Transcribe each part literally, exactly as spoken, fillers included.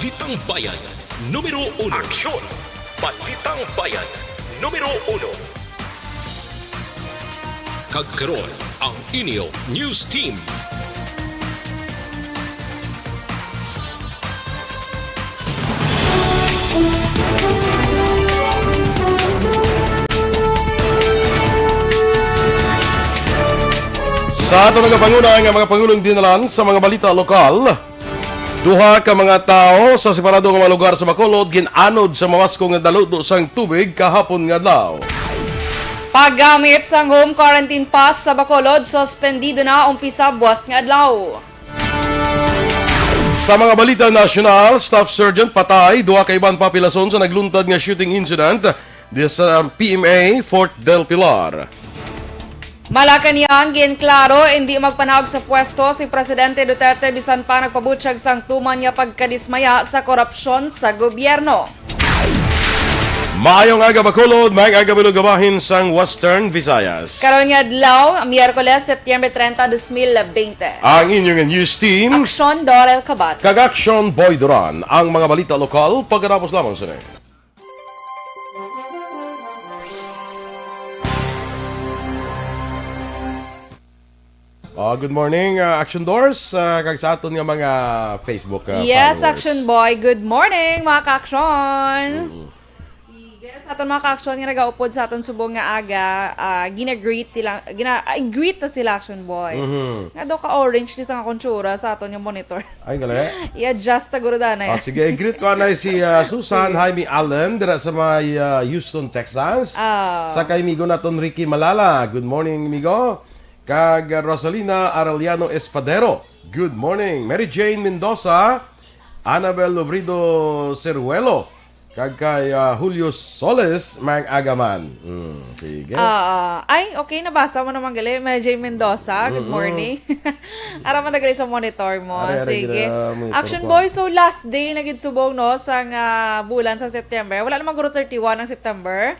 Balitang Bayan, numero uno. Aksyon! Balitang Bayan, numero uno. Kag karon, ang inyo news team. Sa aton nagapanguna nga mga pangulong dinalan sa mga balita lokal, duha ka mga tawo sa separado nga mga lugar sa Bacolod gin-anod sa mawasko nga daludo sang tubig kahapon nga adlaw. Paggamit sang home quarantine pass sa Bacolod suspendido na umpisa buwas nga adlaw. Sa mga balita nasyonal, staff sergeant patay, duha ka iban pa pilason sa nagluntad nga shooting incident di sa P M A Fort del Pilar. Malacañang, ginklaro, hindi magpanaog sa pwesto si Presidente Duterte bisan pa nagpabutyag sang tuman niya pagkadismaya sa korupsyon sa gobyerno. Maayong aga, Bacolod. Maayong aga, Bilog, bahin sang Western Visayas. Karon nga adlaw, Miyerkules, September treinta, dos mil bente. Ang inyong news team, Aksyon Dorel Kabat. Kag Aksyon Boy Duran. Ang mga balita lokal, pagkatapos lamang sini. Ah, good morning, ah, Action Doors, ah, kag sa aton nga mga Facebook, ah, Yes, followers. Action Boy, good morning, mga ka-action. Mm-mm. Sige, sa aton mga ka-action nga nagaupod sa aton subong nga aga, ah, gina-greet sila, gina-, ay, greet na sila, Action Boy. Mhm. Nga daw ka-orange ni sa nga kontsura sa aton nga monitor. Ay, gali? I-adjust ta guro danay. Ah, sige, i-greet ko anay si, ah, Susan Sige. Jaime Allen dira sa may, ah, Houston, Texas. Ah. Sa kay migo naton Ricky Malala. Good morning, migo. Kag, ah, Rosalina Arellano Espadero. Good morning. Mary Jane Mendoza, Annabel Lobrido Ceruelo, kag kay, ah, Julio Soles, maayong aga man. Mm, sige. Ah, ay, okay, nabasa mo naman gali. Mary Jane Mendoza, good Mm-mm. morning. Ara man na gali sa monitor mo. Are, are, Sige. gina-, monitor Action ko. Boy, so last day na gid subong, no, sang, ah, bulan sa September. Wala naman guro thirty-one ang September.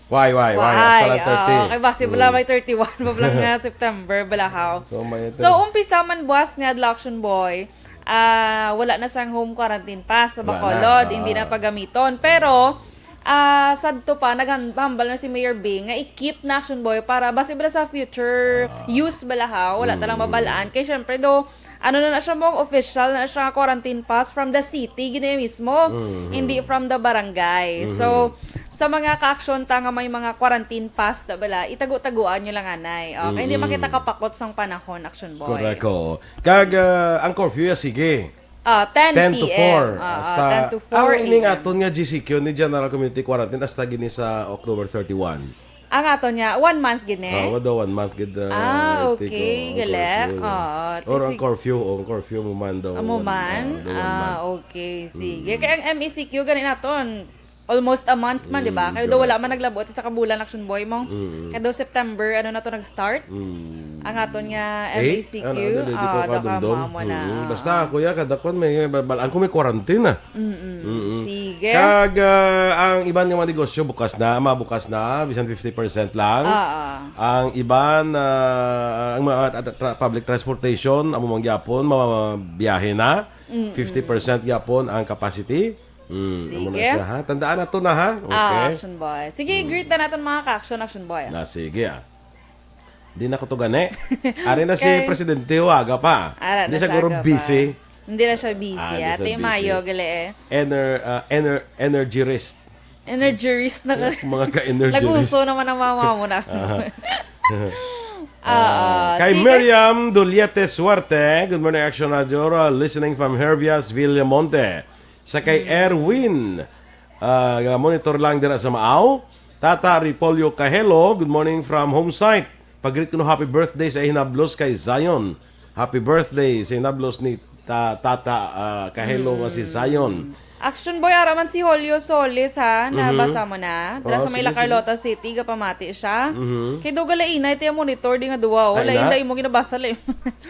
Why, why, why? Hasta Why? lang thirty. Oo, kay basi bala Mm. may thirty-one pa lang nga September, balahaw. So, may So, thirty. umpisa man buwas ni adlaw, Action Boy. Ah, wala na sang home quarantine pass sa Wala na, Bacolod, hindi oo. na pagamiton. Pero, ah, sadto pa, naghambal na si Mayor Bing nga i-keep na, Action Boy, para basi bala sa future Ah. use bala, ha, wala ta lang Mm. mabalaan. Kay syempre, do, ano na na siya mo, official na siya quarantine pass from the city, gini mismo, Mm-hmm. hindi from the barangay. Mm-hmm. So, sa mga ka-action ta nga may mga quarantine pass na bala, itago-taguan nyo lang anay. Okay, hindi man Mm-hmm. kita kapakot sang panahon, Action Boy. Correct, oo. Kag, ah, ang curfew, ya, sige. Ah, ten Ten to p m. four. Ah, ah, Hasta, ten to four ang ining a m. aton nga G C Q ni General Community Quarantine, hasta gini sa October thirty-one. Ang aton niya, one month gid ni? Ah, wala daw, one month gid, ah, Ah, ito okay, ko, gali. curfew. Oo, Or ang tisig- curfew, oh, ang curfew mo man daw, Amo one, man? ah, daw one Ah, month. okay, sige. Mm. Kaya ang M E C Q, gani naton, almost a month man, di ba? Mm, Kaya daw wala correct. man naglabot, isa ka bulan, Action Boy mo. Mm. Kaya daw September, ano na to nag-start? Mm. Ang aton nga Eight? M E C Q, Ano, ano, di ko ah, kadumdom. Mo na. Mm. Basta ako, ya, kada kwan may, bal-, bal-, ang ko may quarantine, ah. Mm-mm. Mm-mm. Sige. Kag, ah, ang iban nga mga negosyo bukas na, mabukas na, bisan fifty percent lang. Ah, ah. Ang iban, ah, ang mga tra-, tra-, public transportation, amo man gyapon, mamabiyahe na. Mm-mm. Fifty percent gyapon ang capacity. Mm, amo na Sige. siya, ha? Tandaan na to na, ha? Ah, Okay. Action Boy. Sige, Mm. greet na naton mga ka-action, Action Boy. Na, sige, ah. Di na ko to gani. Ari na si Kay Presidente, o, aga pa. Ara Di na siya siguro aga pa. busy. Hindi na siya busy, Ah, hindi ah. siya Tay busy. Mayo, gali eh. Ener-, ah, ener-, energy rest. Energy rest na ka. Mga ka-energy rest. Laguso naman ang mama mo na. Ah. Ah, Ah, kay sige. Miriam Doliete Suerte, good morning, Action Radio, uh, listening from Hervias, Villamonte. Sa kay Mm. Erwin, ah, nga monitor lang dira sa Maaw. Tata Ripolio Cahelo, good morning from home site. Pag-greet kuno, happy birthday sa hinablos kay Zion. Happy birthday sa hinablos ni ta-, Tata, ah, Cahelo nga si Mm. Zion. Action Boy, ara man si Julio Solis, ha? Mhm. Nabasa mo na? Dira Oh, sa may sige, La sige. Carlota City, gapamati siya. Mhm. Kay daw galainay, tiya monitor di nga duwa, oh. Ay, Lain na? da imo ginabasa, lain.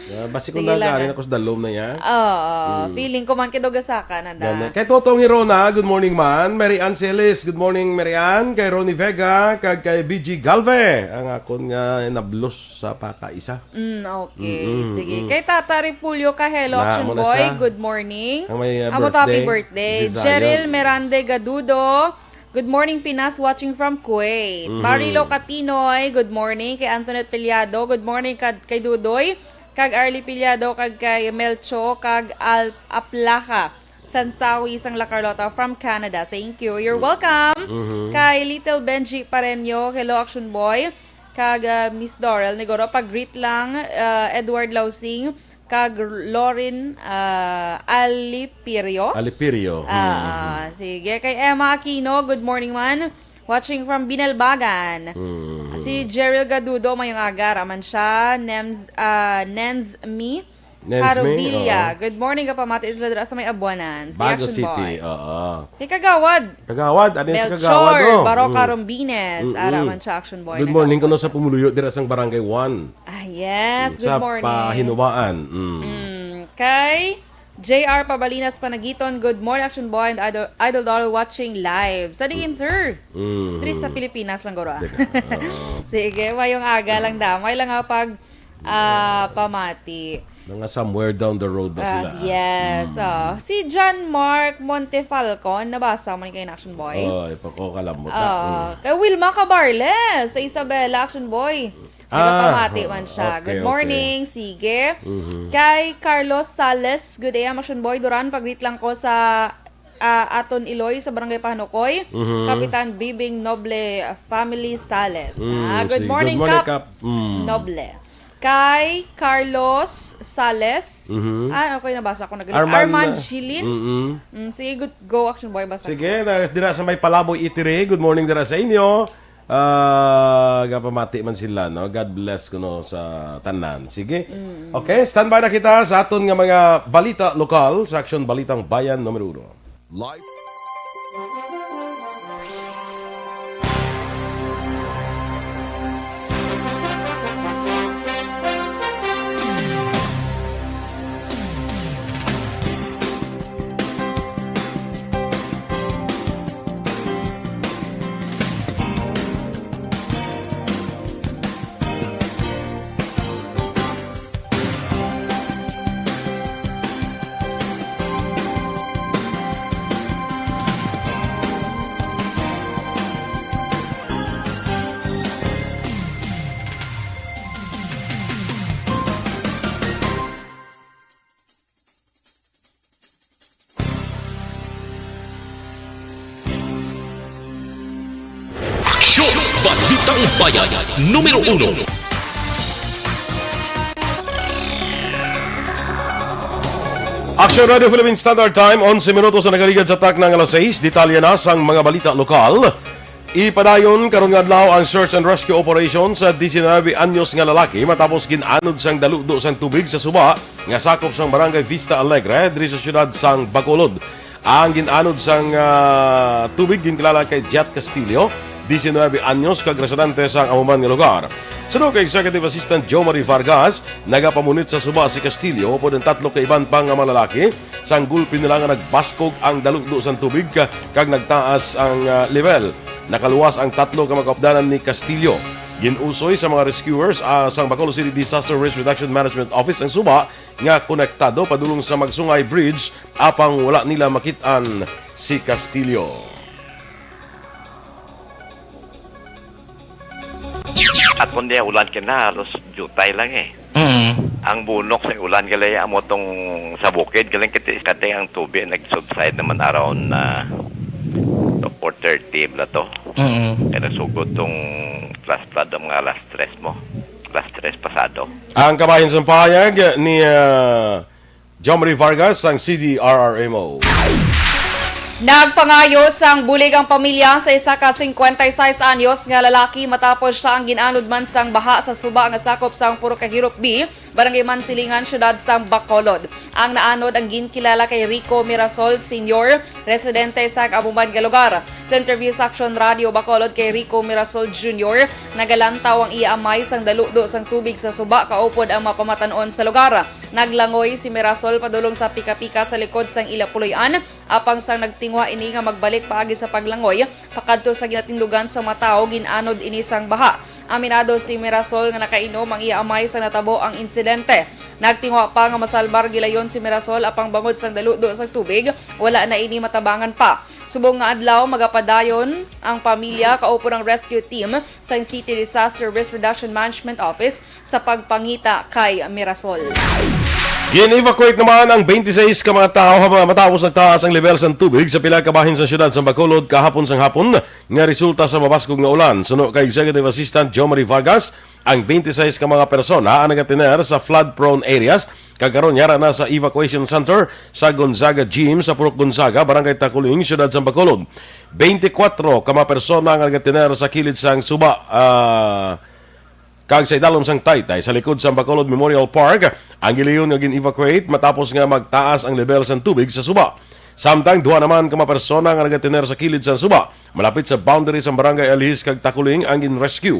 Yeah, basi kung Sige lang, nagari ah. na ko sa dalom na yan. Oo, Mm. feeling ko man kay daw gasaka na da. Yan, eh. Kay Totong Hirona, good morning man. Mary Ann Celis, good morning, Mary Ann. Kay Ronnie Vega, kag kay B G Galve. Ang akon nga nablos sa pakaisa. Mm, okay. Mm-mm, Sige. mm. Kay Tata Repulyo ka, hello, Na, Action amo na Boy. siya. Good morning. Ang may, uh, Amo to, happy birthday. birthday. Si Zion. Jeril Mirande Gadudo. Good morning, Pinas. Watching from Kuwait. Mhm. Barilo Katinoy. Good morning. Kay Antoinette Piliado. Good morning kad-, kay Dudoy. Kag Arlie Piliado. Kag kay Melcho. Kag Al-, Aplaca Sansawi sang La Carlota from Canada. Thank you. You're welcome. Mhm. Kay Little Benji Pareño. Hello, Action Boy. Kag, ah, Miss Dorel Negoro, pag-greet lang, ah, Edward Lausing, kag Lorin, ah, Alipirio. Alipirio. Ah, Mm. ah, sige. Kay Emma Aquino, good morning man. Watching from Binalbagan. Mm. Si Jeril Gadudo, mayong aga, ara man siya. Nems, ah, Nens Mi Nensme, Carovilla. oo. Good morning, kapamati sila dira sa may Abuanan. Si Bago Action City, Boy. oo. Kay Kagawad. Kagawad, ano yun sa Melchor Kagawad, oh? Baroka Mm. Rombines. Mm-mm. Ara man siya, Action Boy. Good morning, Nagawad. kuno sa pumuluyo dira sang Barangay one. Ah, yes. Sa Good morning. Pahinubaan. Mm. Mm. Kay J R Pabalinas Panagiton, good morning, Action Boy and Idol, Idol Doll watching live. Sa diin, sir? Mm. Diri sa Pilipinas lang, guro, ah. Dili, oo. Sige, mayong aga lang, damay lang nga pag, ah, pamati. Mga somewhere down the road na Ah, sila, ah. yes, Mm. ah. Si John Mark Montefalcon, nabasa mo ni kay Action Boy? Oh, ipako ka lang mo ta. Ah, Mm. kay Wilma Cabarles, sa Isabela, Action Boy. Ah, Nagapamati man siya. okay, Good okay. morning, sige. Mhm. Kay Carlos Sales, good day, Action Boy. Duran, pag-greet lang ko sa, ah, aton Iloy sa Barangay Pahanukoy. Mhm. Kapitan Bibing Noble, ah, family Sales. Mm, Ah, good sige. morning, Good morning, Kap. Kap. Mm. Noble. Kay Carlos Sales. Mhm. Ah, okay, nabasa ko na ganun. Arman, Arman ah, Shilin. mm-mm. Mm, sige, good, go, Action Boy, basa. Sige, na-, dira sa may Palaboy, Itiri. Good morning dira sa inyo. Ah, gapamati man sila, no? God bless kuno sa tanan. Sige. Mm. Okay, standby na kita sa aton nga mga balita lokal sa Aksyon Balitang Bayan numero uno. Live. Aksyon! Balitang Bayan, numero uno. Aksyon Radio Philippine Standard Time, onse minutos na nagaligad sa takna nga alas sais. Detalye na sang mga balita lokal. Ipadayon karon nga adlaw ang search and rescue operation sa diecinuebe anyos nga lalaki matapos gin-anod sang daludo sang tubig sa suba nga sakop sang Barangay Vista Alegre diri sa siyudad sang Bacolod. Ang gin-anod sang, ah, tubig ginkilala kay Jet Castillo, diecinuebe anyos, kag residente sang amo man nga lugar. Suno kay Executive Assistant Jo Marie Vargas, nagapamunit sa suba si Castillo upod ang tatlo ka iban pa nga mga lalaki. Sang gulpi nila nga nagbaskog ang daludo sang tubig ka-, kag nagtaas ang, ah, level. Nakaluwas ang tatlo ka mga kaupdanan ni Castillo. Gin-usoy sa mga rescuers, ah, sang Bacolod City Disaster Risk Reduction Management Office ang suba nga konektado padulong sa Magsungay Bridge, apang wala nila makit-an si Castillo. At kung di ulan kina, halos jutay lang eh. Mm. Ang bunok sa ulan gali amo tong sa bukid, galing kiti, kati ang tubig nag-subside naman around na to four thirty bala to. Mm. Kaya nasugod tong flash flood ang mga alas tres mo. Alas tres pasado. Ang kabahin sa pahayag ni, ah, Jomri Vargas, ang C D R R M O. Nagpangayo sang bulig ang pamilya sa isa ka cincuenta y seis anyos nga lalaki matapos siya ang gin-anod man sang baha sa suba nga sakop sang Purok Kahirop B Barangay Mansilingan, Siyudad sang Bacolod. Ang naanod ang ginkilala kay Rico Mirasol Senior, residente sa kabuman nga lugar. Sa interview sa Aksyon Radio Bacolod kay Rico Mirasol Junior, nagalantaw ang iya amay sang daludo sang tubig sa suba kaupod ang mapamatan-on sa lugar. Naglangoy si Mirasol padulong sa pika-pika sa likod sang ila puloy-an, apang sang nagtinguha ini nga magbalik paagi sa paglangoy pakadto sa ginatindugan sa mga tawo, gin-anod ini sang baha. Aminado si Mirasol nga nakainom ang iya amay sa natabo ang insidente. Nagtinguha pa nga masalbar gilayon si Mirasol, apang bangod sang daludo sang tubig, wala na ini matabangan pa. Subong nga adlaw, magapadayon ang pamilya kaupod ang rescue team sang City Disaster Risk Reduction Management Office sa pagpangita kay Mirasol. Gin-evacuate naman ang twenty-six ka mga tawo habang matapos nagtaas ang level sang tubig sa pila ka bahin sa siyudad sa Bacolod kahapon sang hapon nga resulta sa mabaskog nga ulan. Suno kay Executive Assistant Jo Marie Vargas, ang twenty-six ka mga persona ang nagatiner sa flood-prone areas kag karon yara na sa evacuation center sa Gonzaga Gym sa Purok Gonzaga, Barangay Taculing, Siyudad sa Bacolod. Twenty-four ka mga persona ang nagatiner sa kilid sang suba, ah, kag sa idalom sang taytay sa likod sang Bacolod Memorial Park ang gilayon nga gin-evacuate matapos nga magtaas ang level sang tubig sa suba. Samtang duha naman ka mga persona nga nagatiner sa kilid sang suba malapit sa boundary sang Barangay Alihis kag Taculing ang gin-rescue.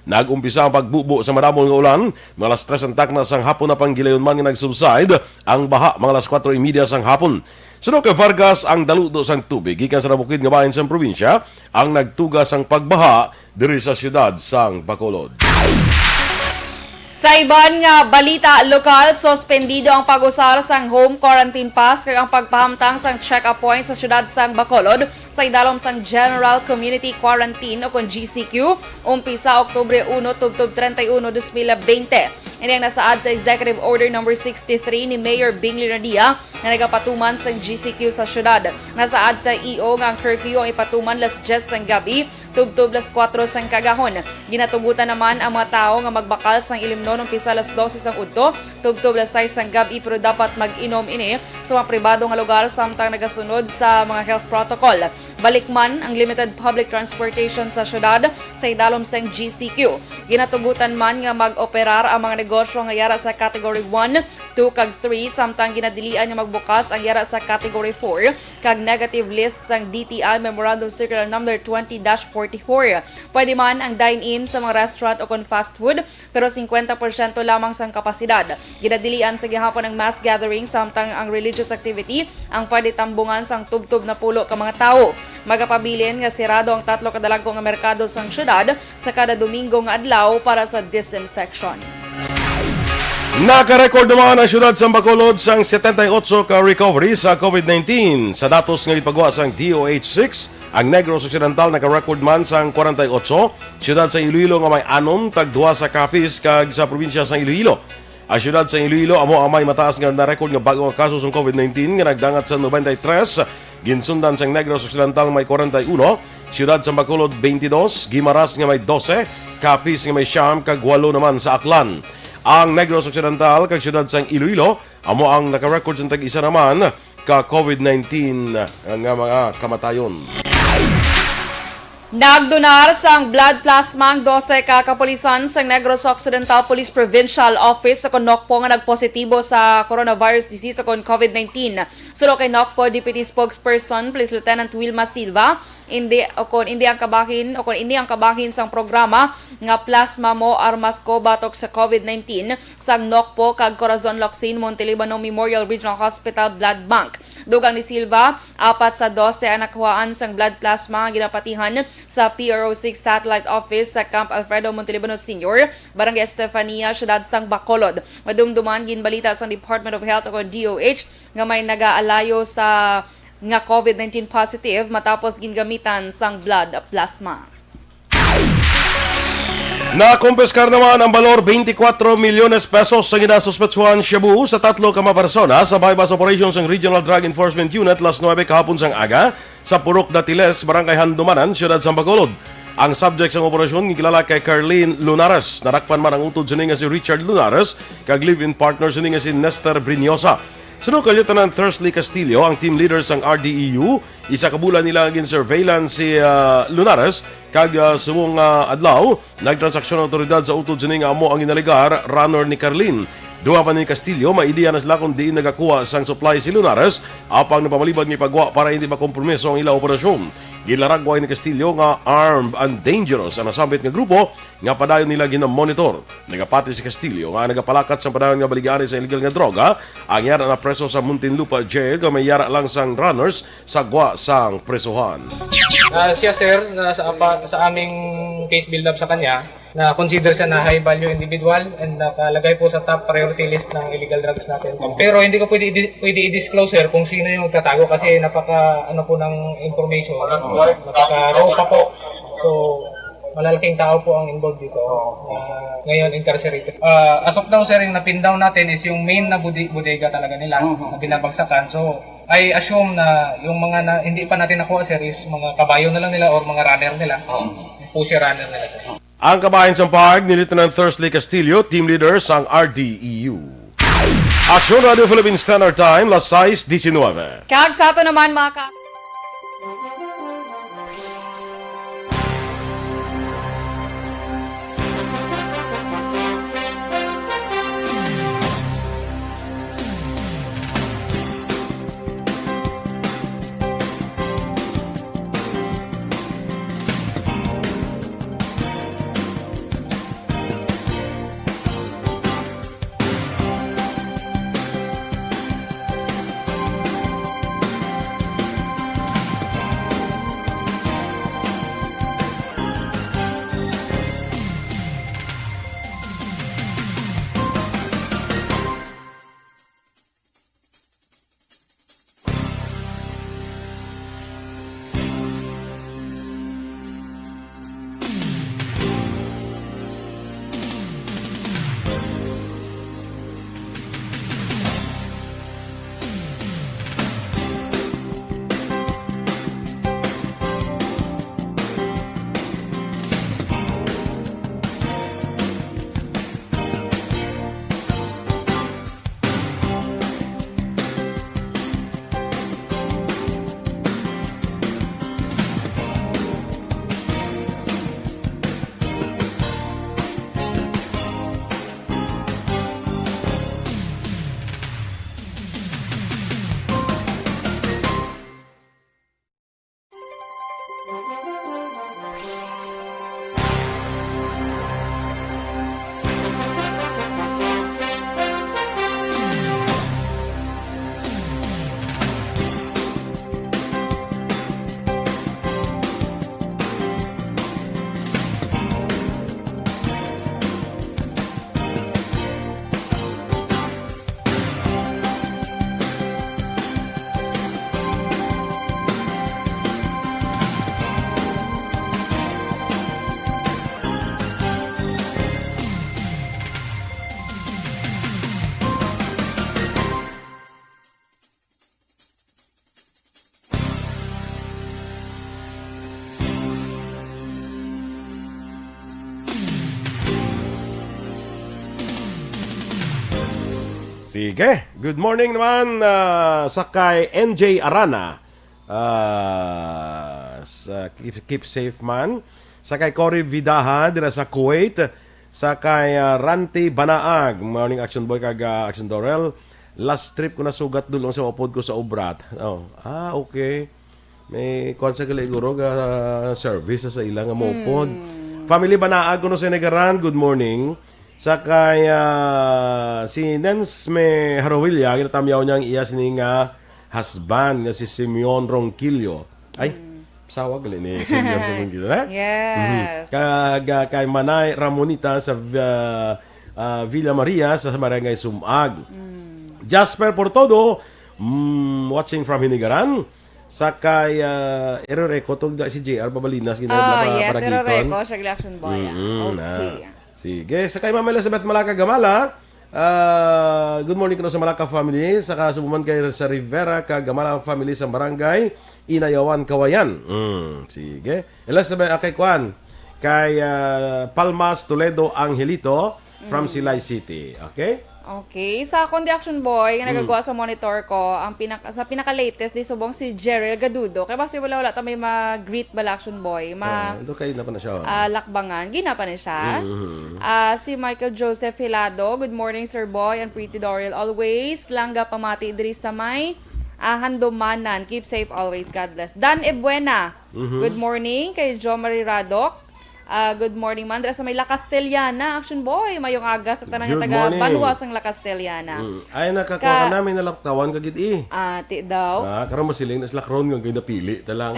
Nag-umpisa ang pagbubo sa madamo nga ulan mga alas tres ang takna sang hapon, apang gilayon man nga nag-subside ang baha mga alas kuwatro y media sang hapon. Suno kay Vargas, ang daludo sang tubig gikan sa nabukid nga bahin sang probinsya ang nagtuga sang pagbaha diri sa siyudad sang Bacolod. Sa iban nga balita lokal, suspendido ang pag-usar sang home quarantine pass kag ang pagpahamtang sang check-up point sa siyudad sang Bacolod sa idalom sang General Community Quarantine o kon G C Q, umpisa Oktubre uno tubtob treinta y uno, dos mil bente. Ini ang nasaad sa Executive Order Number sixty-three ni Mayor Bing Leonadia nga nagapatuman sang G C Q sa siyudad. Nasaad sa E O nga ang curfew ang ipatuman las diyes sang gab-i tubtob las kuwatro sang kaagahon. Ginatugutan naman ang mga tawo nga magbakal sang ilimnon umpisa las dose sang udto tubtob las sais sang gab-i, pero dapat mag-inom ini sa mga pribado nga lugar samtang nagasunod sa mga health protocol. Balik man ang limited public transportation sa siyudad sa idalom sang G C Q. Ginatugutan man nga mag-operar ang mga negosyo nga yara sa Category one, two, kag three, samtang ginadilian nga magbukas ang yara sa Category four kag negative list sang D T I Memorandum Circular Number twenty dash forty-four. Pwede man ang dine-in sa mga restaurant o kon fast food, pero singkwenta porsyento lamang sang kapasidad. Ginadilian sa gihapon ang mass gathering, samtang ang religious activity ang pwede tambungan sang tubtob napulo ka mga tawo. Magapabilin nga sirado ang tatlo ka dalagko nga merkado sang siyudad sa kada Domingo nga adlaw para sa disinfection. Naka-record naman ang siyudad sang Bacolod sang setenta y ocho ka recovery sa COVID nineteen. Sa datos nga gipagawa sang D O H six, ang Negros Occidental naka-record man sang kwarenta y ocho, siyudad sang Iloilo nga may anom, tagduha sa Capiz kag sa probinsya sang Iloilo. Ang siyudad sang Iloilo amo ang may mataas nga na-record nga bag-o nga kaso sang COVID nineteen nga nagdangat sa noventa y tres, ginsundan sang Negros Occidental may kwarenta y uno, siyudad sang Bacolod twenty-dos, Guimaras nga may dose, Capiz nga may siyam, kag walo naman sa Aklan. Ang Negros Occidental kag siyudad sang Iloilo amo ang naka-record sang tag-isa naman ka COVID nineteen nga mga kamatayon. Nagdonar sang blood plasma ang dose ka kapulisan sang Negros Occidental Police Provincial Office sa kon NOCPO nga nagpositibo sa coronavirus disease o kon COVID nineteen. Suno kay NOCPO Deputy Spokesperson Police Lieutenant Wilma Silva, indi o kon indi ang kabahin o kon ini ang kabahin sang programa nga Plasma Mo, Armas Ko batok sa COVID nineteen sang NOCPO kag Corazon Locsin Montelibano Memorial Regional Hospital Blood Bank. Dugang ni Silva, apat sa dose ang nakuhaan sang blood plasma nga ginapatihan sa P R O six Satellite Office sa Camp Alfredo Montelibano Senior, Barangay Estefania, Siyudad sang Bacolod. Madumduman, ginbalita sang Department of Health o D O H nga may nagaalayo sa nga COVID nineteen positive matapos gingamitan sang blood plasma. Nakumpiskar naman ang balor twenty-four milyones pesos sa ginasuspetsuhan shabu sa tatlo ka mga persona sa buy-bust operation sang Regional Drug Enforcement Unit, las nuebe kahapon sang aga, sa Purok Datiles, Barangay Handumanan, Siyudad sang Bacolod. Ang subject sang operasyon ginkilala kay Carlene Lunares. Nadakpan man ang utod sini nga si Richard Lunares kag live-in partner sini nga si Nestor Brinosa. Suno kay Lieutenant Thursley Castillo, ang team leader sang R D E U, isa ka bulan nila nga gin-surveillance si, ah, Lunares, kag, ah, subong nga adlaw, nagtransaksyon ang awtoridad sa utod sini nga amo ang ginalegar runner ni Carlene. Duha pa ni Castillo, may ideya na sila kung diin nagakuha sang supply si Lunares, apang nagpamalibad nga ipagwa para hindi makompromiso ang ila operasyon. Ginlaragway ni Castillo nga armed and dangerous ang nasambit nga grupo nga padayon nila ginamonitor. Nagapati si Castillo nga nagapalakat sang padayon nga baligyaan sa illegal nga droga. Ang yara napreso sa Muntinlupa Jail, kag may yara lang sang runners sa gwa sang presohan. Ah, siya, sir, na sa, apa, sa aming case build-up sa kanya, na consider siya na high value individual and nakalagay po sa top priority list ng illegal drugs natin. Pero hindi ko pwede, i- pwede i-disclose, sir, kung sino yung nagtatago kasi napaka, ano po ng information, napaka raw pa po. So, malalaking tao po ang involved dito na ngayon incarcerated. Ah, as of now, sir, yung napindown natin is yung main na budi- bodega talaga nila na binabagsakan. So, I assume na yung mga na, hindi pa natin nakuha, sir, is mga kabayo na lang nila or mga runner nila. Pusher runner nila, sir. Ang kabahin sang pahayag ni Lieutenant Thursley Castillo, team leader sang R D E U. Aksyon Radio Philippine Standard Time, las sais diecinueve. Kag sa ato naman, mga ka- Sige. Good morning naman, ah, sa kay N J Arana. Ah, sa keep, keep safe man. Sa kay Cory Vidaha dira sa Kuwait. Sa kay, ah, Ranti Banaag. Morning, Action Boy kag, ah, Action Dorel. Last trip ko nasugat dulong sa upod ko sa Obrat. Oh, ah, okay. May kuwan sa gali, guro, ga service sa ila nga maupod. Family Banaag kuno sa Nigaran, good morning. Sa kay, ah, si Nens may Harawilla, ginatamyaw niya ang iya sini nga husband nga si Simeon Ronquillo. Ay, asawa gali ni Simeon Ronquillo, ha? Yes. Mhm. Kag, ah, kay Manay Ramonita sa, ah, ah, Villa Maria sa Barangay Sumag. Jasper Portodo, mm, watching from Hinigaran. Sa kay, ah, Error Eco, tugda si J R Babalinas, gina-, Ah, yes, Error Eco, siya gali, Action Boy, ah. Mm-mm, okay. Sige, sa kay Ma'am Elizabeth Malaka Gamala, ah, good morning kuno sa Malaka family, sa kasubuman kay sa Rivera ka Gamala family sa barangay Inayawan, Kawayan. Mm, sige. Elizabeth, ah, kay Kwan, kay, ah, Palmas Toledo Angelito from Silay City. Okay? Okay. Sa akon di, Action Boy, nga Mm. nagagawa sa monitor ko, ang pinaka-, sa pinaka-latest di subong si Jerel Gadudo. Kay basi wala, wala ta may mag-greet bala, Action Boy. Ma-, Ah, do kay na pa na siya. Ah, lakbangan. Gina pa ni siya. Mm-hmm. Ah, si Michael Joseph Hilado, "Good morning, Sir Boy and Pretty Doril. Always lang gapamati diri sa may, ah, Handumanan. Keep safe always. God bless." Dan Ebuena, Mm-hmm. "Good morning." Kay Jo Marie Radok, ah, "Good morning, man." Dira sa may La Castellana, Action Boy. Mayong aga sa tanan nga Good taga morning. Banwa sang La Castellana. Mm. Ay, nakakuha Ka- ka namin na laktawan ka gid, eh. Ah, ti daw. Ah, karon mo siling na sila karon nga gid napili ta lang.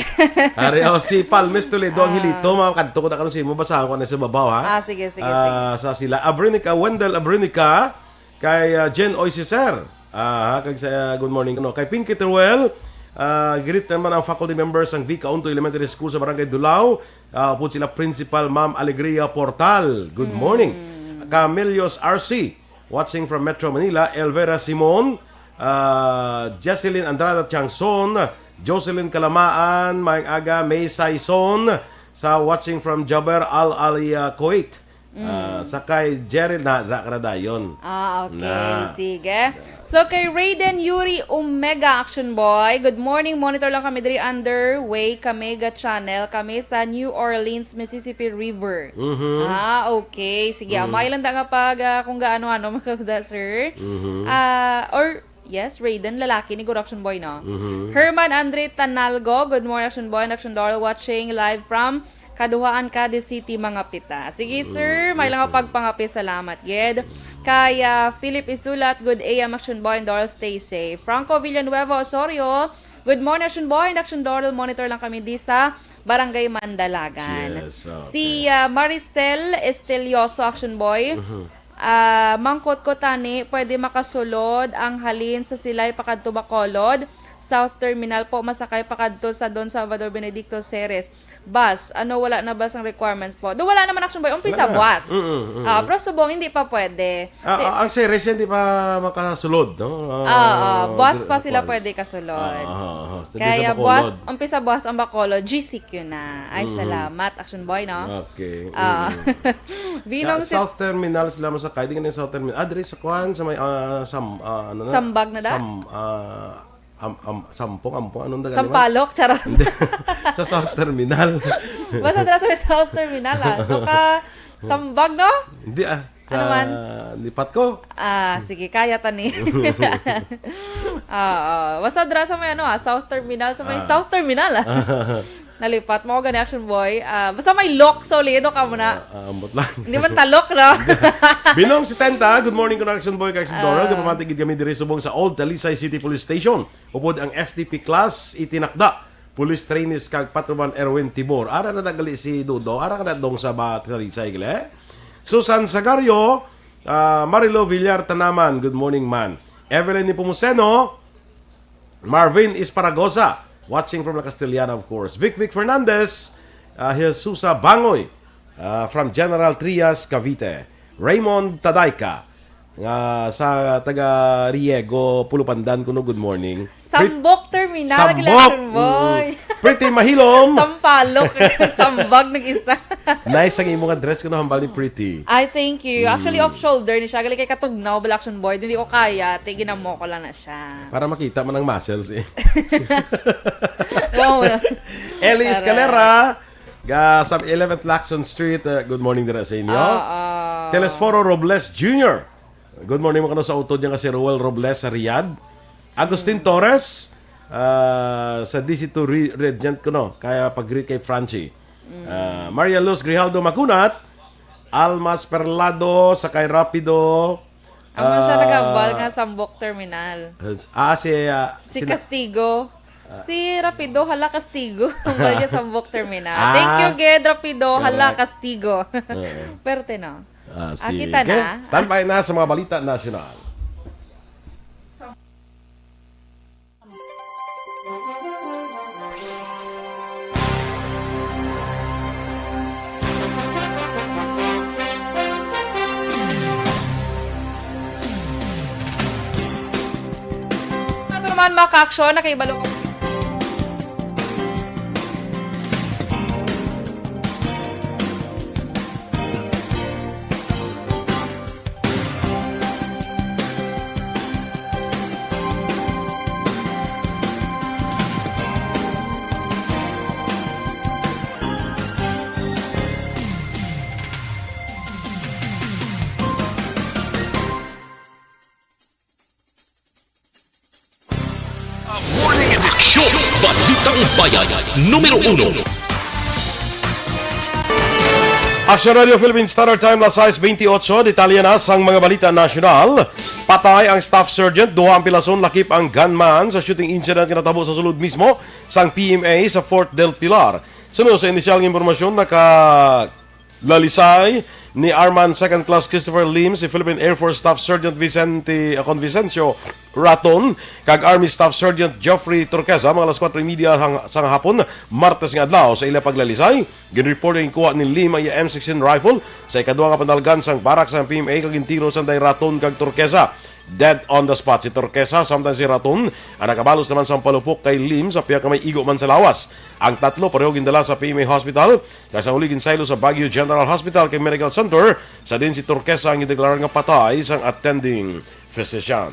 Ari, oh, si Palmes Toledo, ang Ah. hilito, mga kadto ko na karon sa imo, basahan ko na sa babaw, ha? Ah, sige, sige, Ah, sige. Sa sila, Abrinica, Wendell Abrinica, kay, ah, Jen Oy Cesar. Ah, kag sa, ah, good morning, ano, kay Pinky Teruel, ah, greet naman ang faculty members sang Vica Unto Elementary School sa Barangay Dulao. Ah, upod sila Principal Ma'am Alegria Portal. Good morning. Mm. Camelios R C, watching from Metro Manila. Elvera Simon, ah, Jesselyn Andrada Tiangson, Jocelyn Kalamaan, maayong aga, May Saison, sa watching from Jaber Al Ali, ah, Kuwait. Ah, Mm. sa kay Jerry, na, dra ka na dayon. Ah, okay. Na. Sige. So, kay Raiden Yuri Omega, Action Boy, "Good morning, monitor lang kami diri, underway kami ga channel. Kami sa New Orleans, Mississippi River." Mhm. Ah, okay. Sige, Mm. amay lang da nga pag, ah, kung gaano-ano, magkakada, sir. Mhm. Ah, or, yes, Raiden, lalaki ni Guro Action Boy, no? Mhm. Herman Andre Tanalgo, "Good morning, Action Boy and Action Doll, watching live from Caduhaan, Cadiz City, mga pita." Sige, Mm, sir. May lang yes, sir. Pagpangapi. Salamat, gid. Kay, ah, Philip Isulat, "Good A M, Action Boy and Doll. Stay safe." Franco Villanueva Osorio, "Good morning, Action Boy and Action Doll. Monitor lang kami di sa Barangay Mandalagan." Yes, okay. Si, ah, Maristel Estelioso, Action Boy, Mhm. ah, "Mangkot ko tani, pwede makasulod ang halin sa Silay pakadto Bacolod, South Terminal po, masakay pakadto sa Don Salvador Benedicto Ceres bus. Ano, wala na ba sang requirements po?" Do, wala naman, Action Boy. Umpisa Wala. Buwas. Mm, mm, mm. Ah, pero subong, hindi pa pwede. Ah, Ti- ah, ang Ceres, hindi pa makasulod, no? Ah, Ah, ah, bus dir-, pa sila kuwan. Pwede kasulod. Ah, ah, ah. Sa Kaya sa Bacolod. Buwas, umpisa buwas ang Bacolod, G C Q na. Ay, Mhm. salamat, Action Boy, no? Okay. Ah. Mm. Vinong Sa si South Terminal sila masakay. Di nga na yung South Terminal. Ah, diri sa kuwan, sa may, ah, Sam-, ah, ano na? Sambag na da? Sam-, ah, Am-, am-, Sampung, Ampung, anong dagan naman? Sampalok, charot. Hindi. Sa South Terminal. Basta dira sa South Terminal, ah. Ano ka, Sambag, no? Hindi, ah. Ano Sa man? Lipat ko. Ah, sige, kaya tani. Oo. Basta dira sa may ano, ah, South Terminal, sa may Ah. South Terminal, ah. Nalipat mo gani, Action Boy. Ah, basta may lock, solido ka muna. Ah, ah, ambot lang. Hindi man talok, no? Binong setenta, good morning, Action Boy, kag Action Doral. Ah. Gapamati gid kami diri subong sa Old Talisay City Police Station. Upod ang F T P class, itinakda. Police trainees kag Patrolman Erwin Tibor. Ara na gali si Dudong. Ara ka na dong sa ba-, sa Talisay, gali? Susan Sagario, ah, Marilo Villar Tanaman. Good morning, man. Evelyn Nepomuceno, Marvin Esparagosa, watching from La Castellana, of course. Vic Vic Fernandez, ah, Jesusa Bangoy, ah, from General Trias, Cavite. Raymond Tadayca, nga sa taga Riego, Pulupandan, kuno, good morning. Sambok Terminal, Sambok! Action Boy. Mm. Pretty Mahilom. Sampalok. Sambag nag-isa. Nice ang imo nga dress, kuno, hambal ni Pretty. Ay, thank you. Actually, Mm. off shoulder ni siya. Gali kay katugnaw, bala, Action Boy. Hindi ko kaya. Ti, ginamo ko lang na siya. Para makita man ang muscles, eh. Wow. Ellie Taray. Escalera, ga, sa eleventh Lacson Street, uh, good morning dira sa inyo. Oo. Telesforo Robles Junior. Good morning mo kano sa utod niya nga si Roel Robles sa Riyadh. Agustin Mm. Torres, uh, sa D C two Re-, Regent kuno. Kaya pag-greet kay Franchi. Mm. Uh, Maria Luz Grijaldo Magunat, Almas Perlado, sa kay Rapido. Amo siya Ah, nagambal nga Sambok Terminal. Ah, si, ah, Si sina- Castigo. Ah. Si Rapido, hala, Castigo. Ang balya Sambok Terminal. Ah. Thank you, Ged Rapido. Hala, Correct. Castigo. Oo. Perte, no? Ah, Ah, sige. Kita na. Stand by na sa mga balita nasyonal. Ato naman, mga ka-aksyon, nakahibalo ko. Upaya numero uno. Action Radio Philippine Standard Time, las sais bentiocho. Detalye na sang mga balita nasyonal. Patay ang staff sergeant, duha ang pilason, lakip ang gunman sa shooting incident nga natabo sa sulod mismo sang P M A sa Fort del Pilar. Suno sa inisyal nga impormasyon, naka lalisay ni Airman Second Class Christopher Lim si Philippine Air Force Staff Sergeant Vicente, uh, Convicencio Raton kag Army Staff Sergeant Geoffrey Turquesa mga alas kuwatro y media hang-, sang hapon, Martes nga adlaw. Sa ila paglalisay, ginreport nga ginkuha ni Lim ang iya M sixteen rifle sa ikaduha nga panalgan sang barak sang P M A kag gintiro sanday Raton kag Turquesa. Dead on the spot si Turquesa, samtang si Raton ang nakabalos naman sang palupok kay Lim sa pihak nga may igo man sa lawas. Ang tatlo pareho gindala sa P M A Hospital, kag sa huli ginsaylo sa Baguio General Hospital kag Medical Center, sa diin si Turquesa ang gideklarar nga patay sang attending physician.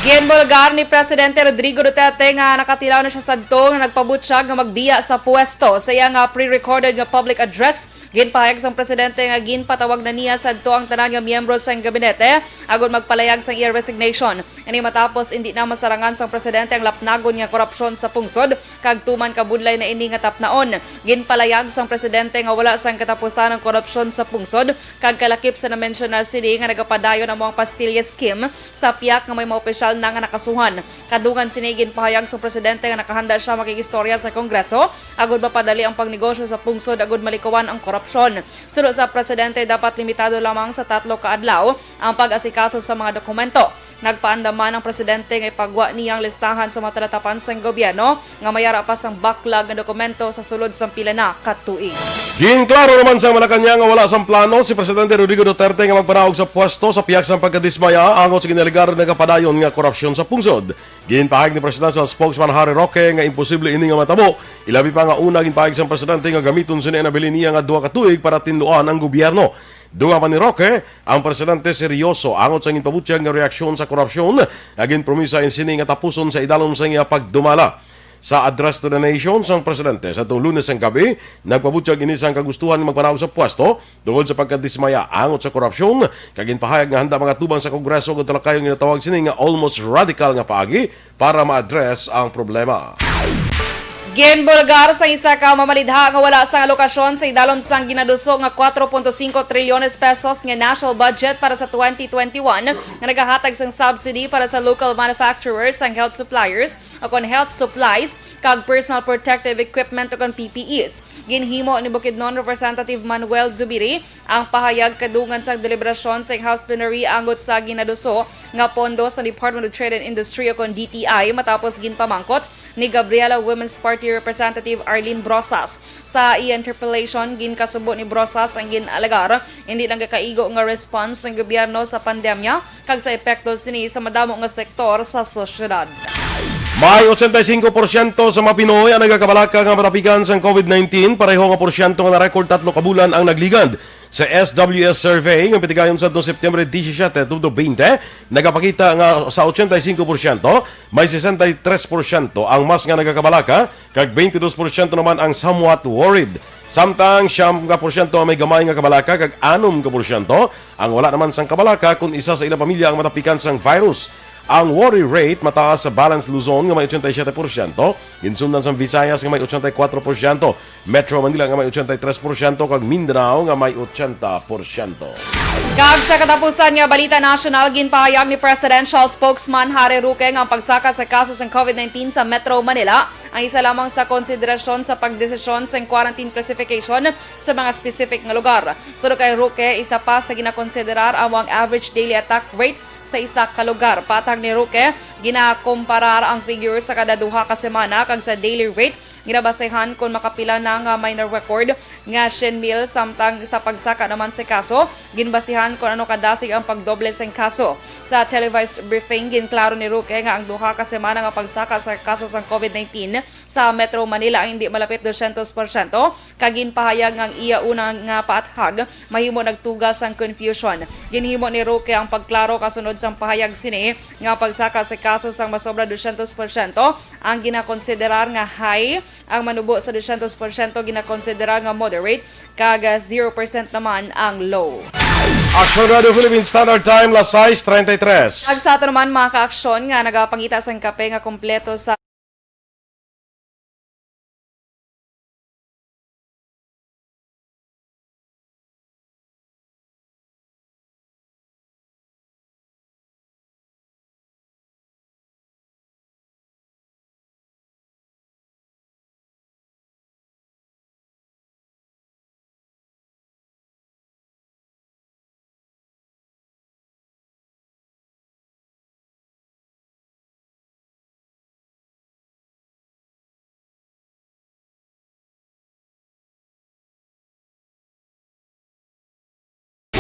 Ginbulgar ni Presidente Rodrigo Duterte nga nakatilaw na siya sadto nga nagpabutyag nga magbiya sa pwesto. Sa iya nga pre-recorded nga public address, ginpahayag sang presidente nga ginpatawag na niya sadto ang tanan nga miyembro sang gabinete agud magpalayag sang iya resignation. Ini matapos indi na masarangan sang presidente ang lapnagon nga korupsyon sa pungsod, kag tuman kabudlay na ini nga tapnaon. Ginpalayag sang presidente nga wala sang katapusan ang korupsyon sa pungsod, kag kalakip sa na-mention na sini nga nagapadayon amo ang Pastilya Scheme sa pihak nga may mga opisyal na nga nakasuhan. Kadungan sini, ginpahayag sang presidente nga nakahanda sia makig-istorya sa Kongreso agud mapadali ang pangnegosyo sa pungsod agud malikawan ang korupsyon. Suno sa presidente, dapat limitado lamang sa tatlo ka adlaw ang pag-asikaso sa mga dokumento. Nagpaandam man ang presidente nga ipagwa niya ang listahan sa mga talatapan sang gobyerno nga may ara pa sang backlog nga dokumento sa sulod sang pila na ka tuig. Ginklaro naman sa Malacañang nga wala sang plano si Presidente Rodrigo Duterte nga magpanaog sa pwesto sa pihak sang pagkadismaya angot sa ginalegar nga kapadayon nga korupsyon sa pungsod. Ginpahayag ni Presidential Spokesman Harry Roque nga imposible ini nga matabo. Ilabi pa nga una ginpahayag sang presidente nga gamiton sini ang nabilin niya nga duha ka tuig para tinluan ang gobyerno. Dunga pa ni Roque, ang presidente seryoso angot sa ginpabutyag nga reaksyon sa korupsyon nga ginpromisa in sini nga tapuson sa idalom sa iya pagdumala. Sa address to the nation sang presidente sa tuong Lunes sang gabi, nagpabutyag ini sang kagustuhan nga magpanaog sa pwesto tungod sa pagkadismaya angot sa korupsyon, kag ginpahayag nga handa mangatubang sa Kongreso kon talakayon ginatawag sini nga almost radical nga paagi para ma-address ang problema. Ginbulgar sang isa ka mamalidha nga wala sang alokasyon sa idalom sang ginaduso nga kuwatro punto singko trilyones pesos nga national budget para sa twenty twenty-one nga nagahatag sang subsidy para sa local manufacturers sang health suppliers o kon health supplies kag personal protective equipment o kon P P Es. Ginhimo ni Bukidnon Representative Manuel Zubiri ang pahayag kadungan sang deliberasyon sa House Plenary angot sa ginaduso nga pondo sa Department of Trade and Industry o kon D T I matapos ginpamangkot ni Gabriela Women's Party Representative Arlene Brosas. Sa iya interpellation, ginkasubo ni Brosas ang gin-alegar hindi nagakaigo nga response sang gobyerno sa pandemya kag sa epekto sini sa madamo nga sektor sa sosyedad. May ochenta y cinco porsyento sa mga Pinoy ang nagakabalaka nga matapikan sang covid nineteen, pareho nga porsyento nga na-record tatlo ka bulan ang nagligad. Sa S W S survey nga pitigayon sa September disisiete, twenty twenty, nagapakita nga sa ochenta y cinco porsyento, may sesenta y tres porsyento ang mas nga nagakabalaka, kag twenty-two porsyento naman ang somewhat worried. Samtang siyam ka porsyento ang may gamay nga kabalaka, kag anom ka porsyento ang wala naman sang kabalaka kon isa sa ilang pamilya ang matapikan sang virus. Ang worry rate mataas sa Balance Luzon nga may ochenta y siete porsyento, ginsundan sang Visayas nga may ochenta y kuwatro porsyento, Metro Manila nga may ochenta y tres porsyento, kag Mindanao nga may ochenta porsyento. Kag sa katapusan nga balita nasyonal, ginpahayag ni Presidential Spokesman Harry Roque nga ang pagsaka sa kaso sang covid nineteen sa Metro Manila ang isa lamang sa konsiderasyon sa pagdesisyon sang quarantine classification sa mga specific nga lugar. Suno kay Roque, isa pa sa ginakonsiderar amo ang average daily attack rate sa isa ka lugar. Patag ni Roque, ginakomparar ang figure sa kada duha ka semana kag sa daily rate ginabasehan kon makapila na nga may na-record nga siyam mil, samtang sa pagsaka naman sa kaso, ginbasehan kon ano kadasig ang pagdoble sang kaso. Sa televised briefing, ginklaro ni Roque nga ang duha ka semana nga pagsaka sa kaso sang covid nineteen sa Metro Manila ang hindi malapit dosyentos porsyento, kag ginpahayag nga ang iya una nga paathag mahimo nagtuga sang confusion. Ginhimo ni Roque ang pagklaro kasunod sang pahayag sini nga pagsaka sa kaso sang masobra dosyentos porsyento ang ginakonsiderar nga high, ang manubo sa dosyentos porsyento ginakonsiderar nga moderate, kag zero percent naman ang low. Action Radio Philippine Standard Time, las sais treinta y tres. Kag sa ato naman, mga kaaksyon, nga nagapangita sang kape nga kompleto sa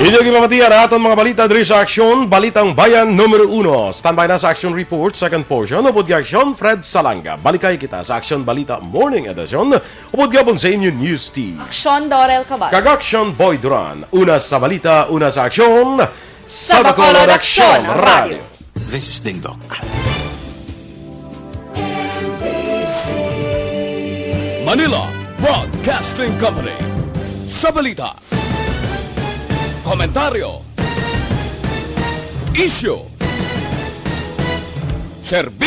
Inyo gipamatian ang aton mga balita diri sa Aksyon, Balitang Bayan numero uno. Standby na sa Aksyon Report, second portion, upod kay Aksyon Fred Salanga. Balikay kita sa Aksyon Balita Morning Edition, upod gihapon sa inyo News Team. Aksyon Dorel Cabal. Kag Aksyon Boy Duran. Una sa balita, una sa aksyon, sa Bacolod Aksyon Radio. This is Ding Dong. Manila Broadcasting Company. Sa balita, komentaryo, isyu, serbisyo.